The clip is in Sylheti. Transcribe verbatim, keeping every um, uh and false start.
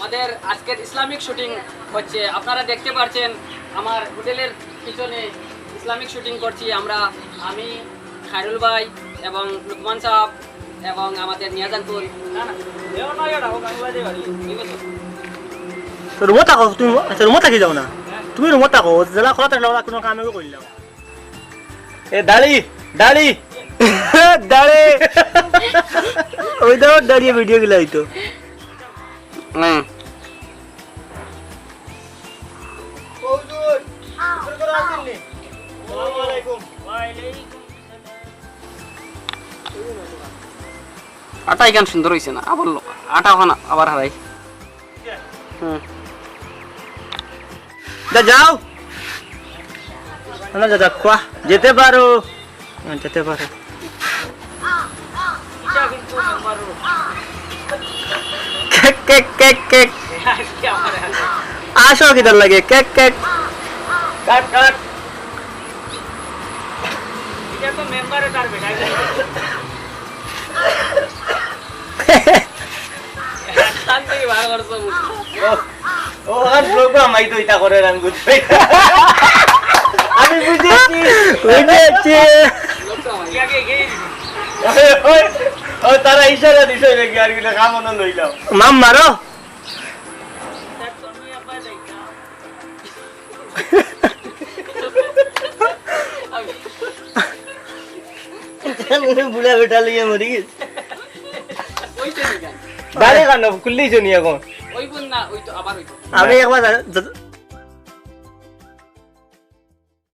আমাদের আজকের Islamic shooting হচ্ছে, আপনারা দেখতে পাচ্ছেন আমার হোটেলের পিছনে ইসলামিক শুটিং করছি আমরা, আমি, খায়রুল ভাই এবং লুকমান সাহেব এবং আমাদের নিয়াজ আঙ্কুল। না, না, এও নয়, ওটা হোক, আমি বাজে বাড়ি। ঠিক আছে। তো রুমো থাকো তুমি, আচ্ছা, রুমো থাকি যাও না, তুমি রুমো থাকো, জেলা খোলা থাকলে ওরা কোনো কামে করলাম। এ দাড়ি, দাড়ি। দাঁড়ে। ওই তো দাঁড়িয়ে ভিডিও গুলো হইতো। হুম। আটা এখান সুন্দর হইছে না, আবার লো-, আটা ওখানে আবার হারাই। হুম। যা, যাও। না, যা, যা, খোয়া। যেতে পারো। হ্যাঁ, যেতে পারো। Cake, cake, cake, cake. আসো, কিতার লাগে? Cake, cake. Cut, cut. এটা তো মেম্বারে তার বেটা। শান্তি বার করছো বুঝি। ও, ও, আর ব্লগ আমাই তো ইটা করে রান করতে। আমি বুঝেছি। বুঝেছি। লোকটা আমার। ওই, ওই, ও, তারা ইশারা দিছে নাকি? আর কিতা কাম অন্য লইলাম। মাম মারো। বুড়া বেটা লইয়া মরি গেছে। ওই তো নিকা। বাড়ি কানো? খুললি জনি এখন। ওই বোন না, ওই তো আবার ওই তো। আমি একবার যা-, যা-,